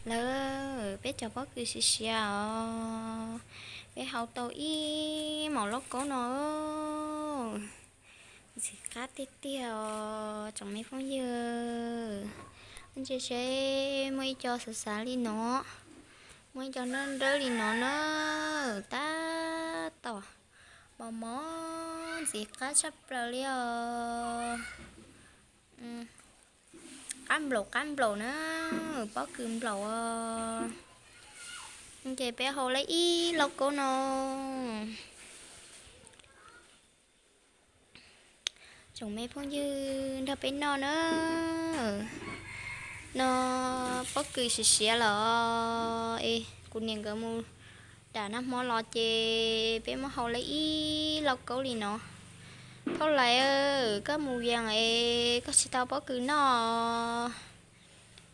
Lawm, peb cov pob kws siav siav os, peb hau tau ib maum lauj kaub no. Ntxim qab tiag tiag os tsoom me phooj ywg. Ntsia seb muaj ib co xav xav li no, muaj ib co nrawb nrawb li no na, tab tom mos mos ntxim qab tshaj plaws li os. Qab nplaum qab nplaum na, pob kws nplaum os. Ces peb hau lawm ib lauj kaub no. Tsoom me phooj ywg nrog peb noj na. No pob kws siav siav lawm es kuv niam nkawd mus dam nag hmo los ces peb muab hau lawm ib lauj kaub li no. Thauj Lais, koj mus yees es koj tsis tau pob kws noj.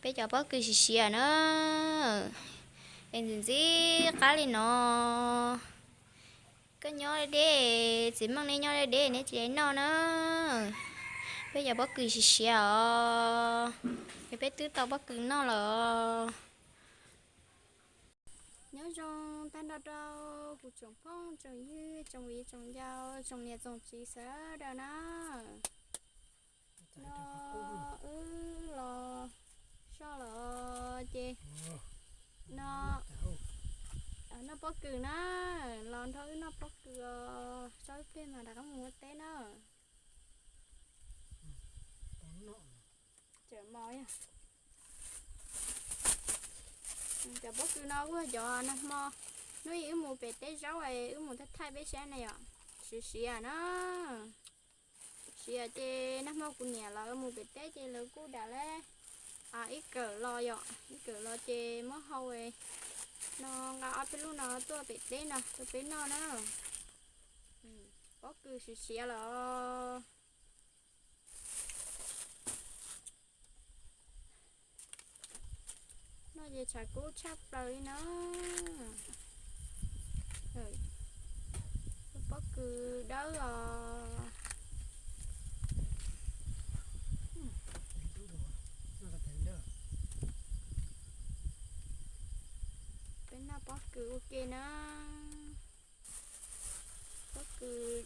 Peb cov pob kws siav siav na, es ntxim ntxim qab li no. Koj nyob deb, txiv Meej neb nyob deb deb neb tsis noj na. Peb cov pob kws siav siav os, es peb twb tau pob kws noj lawm. Nyob zoo tag nrho rau kuv tsoom phooj tsoom ywg tsoom viv tsoom ncaus tsoom niam tsoom txiv sawv daws na. No wb los soj lawm ces no noj pob kws na, los nrog wb noj pob kws os, soj ib pliag mas rov qab mus ua teb na. Cov pob kws no kuj yog cov nag hmo hnub ib wb mus pem teb zaub, wb mus thaij thaij peb saib na yom, siav siav na. Siav ces nag hmo kuv niam lawv mus pem teb ces lawv kuj dam lawm ib kawm los yom, ib kawm los ces muab hau no nqa ob peb lub no tuaj pem teb no rau peb noj na. Pob kws siav siav lawm. Noj ces tshav kub tshaj plaws li na. Pob kws dawb os. Peb noj pob kws ua ke na. Pob kws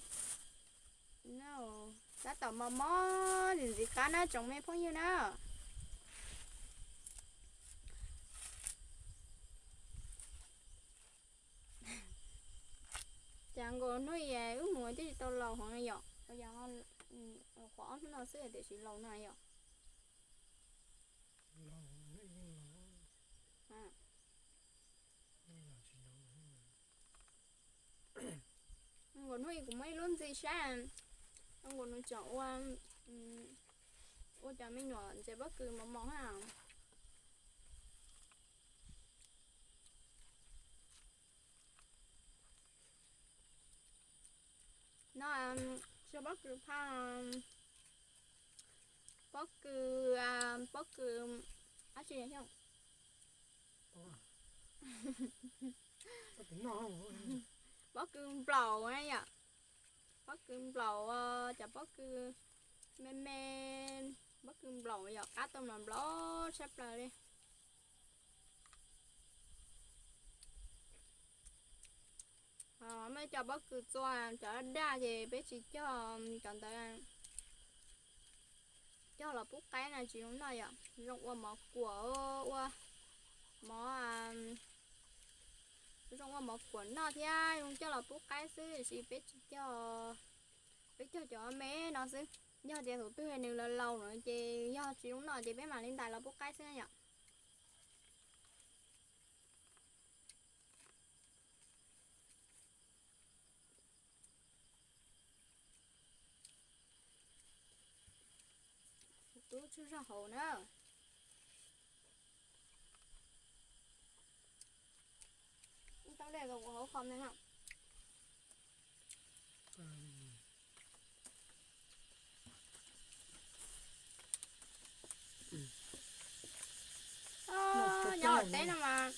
tab tom mos mos ntxim ntxim qab na tsoom me phooj ywg na. Cas nkaus hnub ib wb mus twb tsis tau laus heev yom, qhov ob hnub no xwb tiam sis laus no yom. Nkaus hnub ib kuv muaj ib lub ntxi saib, nkaus nws tseem ua, ua cov me nyuam ntses pob kws mos mos na. No, pob kws phaj, pob kws, pob kws, ab tsi, pob kws nplaum na yom. Pob kws nplaum, cov pob kws me me, pob kws nplaum yom, qab tau nplaum nplaum tshaj plaws li. Muaj cov pob kws txua, cov daj ces peb tsis cog, cov ntawd cog los pub qaib na tsis zoo noj yom, zoo ua mov kuam, ua mov, zoo ua mov kuam noj thiab zoo coj los pub qaib xwb, tiam sis peb tsis cog, peb cog cov me no xwb. Yog tias thaum twg nws laus laus no ces yog tsis zoo noj ces peb mam li ntais los pub qaib xwb na yom. Tub tsuag zog hauv na. Tau le hauv qhov me no. Nyob teb no mas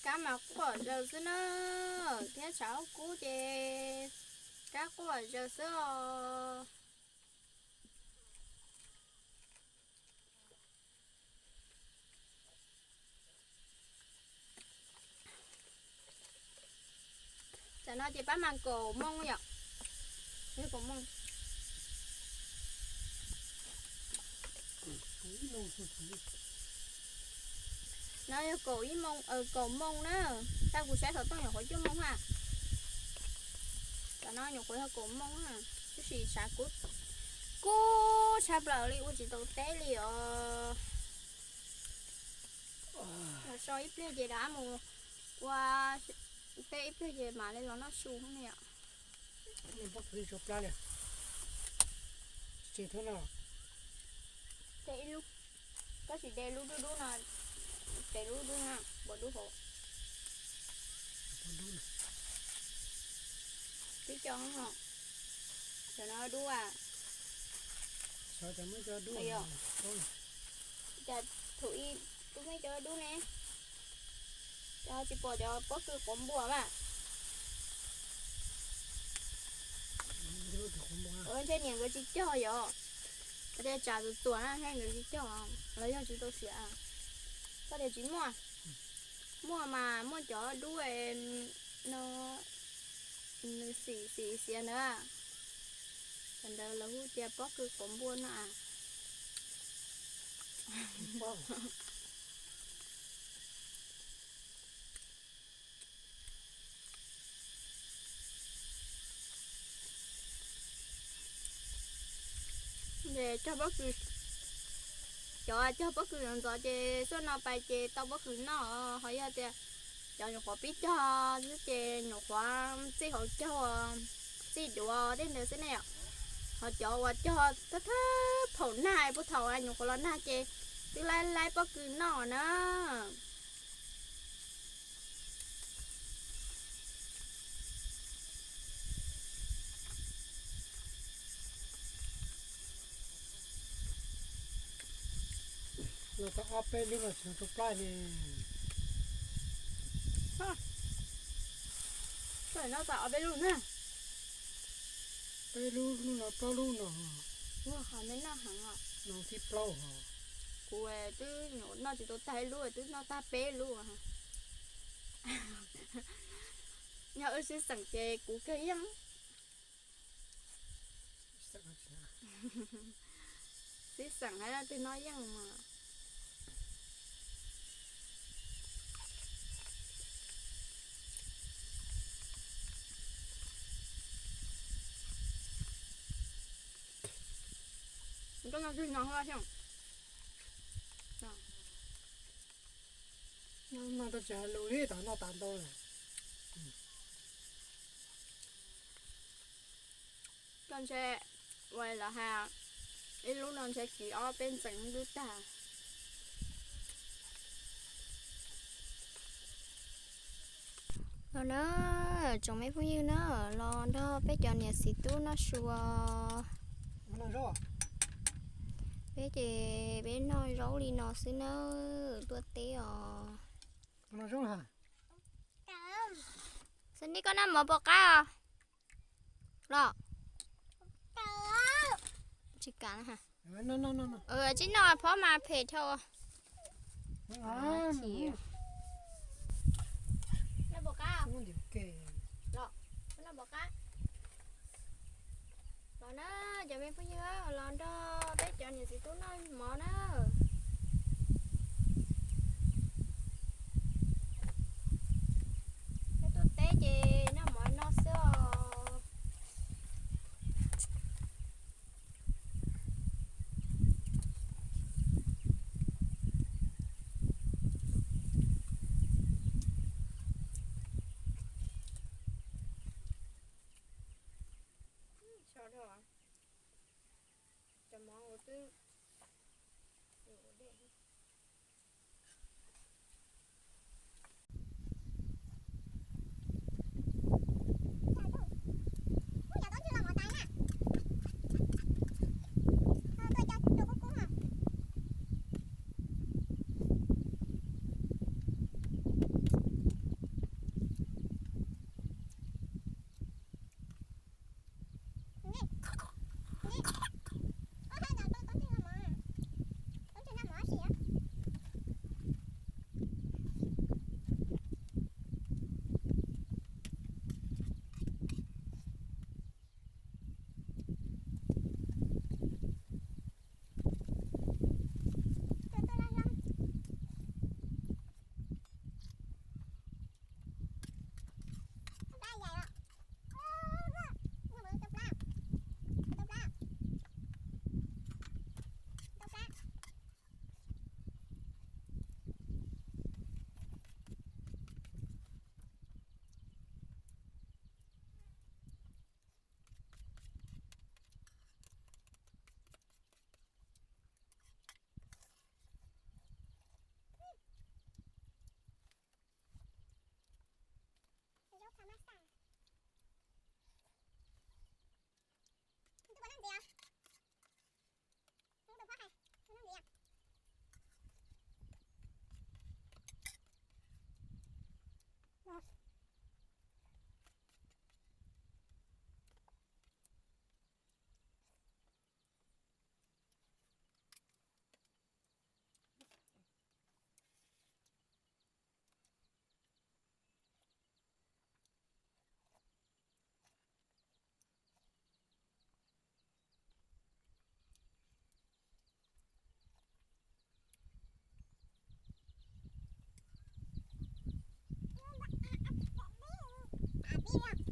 kab mas quaj zaws xwb na, thiab tshav kub ces kab quaj zaws xwb os. No ces pab mas kaum moo yom. Kaum moo. No yog kaum ib moo, kaum moo na. Tau kuv saib xov tooj nyuam qhuav cuaj moo ha. Cov no nyuam qhuav yog kaum moo na. Tab sis sav kub, kub tshaj plaws li, ua tsis tau teb li os. Los so ib pliag ces rov mus ua teb ib pliag ces mam li los noj su ne yom. Pob kws tso plab li. Tsis txhob no. Teb ib lub, koj tsis de lub dub dub no, de lub dub na, npua dub hauv. Twb cov ho, cov no dub a. Cov muab cov dub. Cas thaum ub twb muab cov dub ne. Cov tsis pom cov pob kws quav npua mas. Ntshe niam nkawd tsis cog yom. Tias tsam txuas txuas na, ntshe nkawd tsis cog los yog tsis tau siav. Koj tias tsis muaj. Muaj mas muaj cov dub no, nws xim xim xiav ntawd. Cov ntawd lawv hu tias pob kws quav npua no a. Ces cog pob kws, cov cog pob kws ntxov ntxov ces xuaj no pais ces tau pob kws noj, ho yog tias cov nyuam qhuav pib cog xwb ces nyuam qhuav txij hauv caug, txij duav tej ntawd xwb ne yom. Ho cov uas cog thawj thawj thaum nag puag thaum nyuam qhuav los nag ces twb laib laib pob kws noj na. Los tau ob peb lub los tsis tau plab li. Noj tau ob peb lub na. Peb lub, lub no plaub lub no. Ua, qhov me noj heev os. No thib plaub hos. Kuv twb noj tsis tau tag ib lub, twb noj tag peb lub. Yog wb sib xeem ces kuv kawg yeej. Sib xeem hais twg noj yeej mas. Koj noj twg no xwb. Noj tau tsis hais lus li, tau noj tas ntau lawm. Koj ntshe ua los has ib lub no ntshe kis ob peb ntxeev lub tag. Los na, tsoom me phooj ywg na, los nrog peb cov niam txiv tub noj su. Peb ces peb noj zaub li no xwb na, tuaj teb os. Xab Nis, koj noj mov pom qab os? Los tsis kam, tsis noj phob mas phem dhau. Los na, cov me phooj ywg, los nrog peb cov niam txiv tub noj mov na. Peb tuaj teb ces noj mov no xwb os. Cov mov ua twb ua dej. tiag.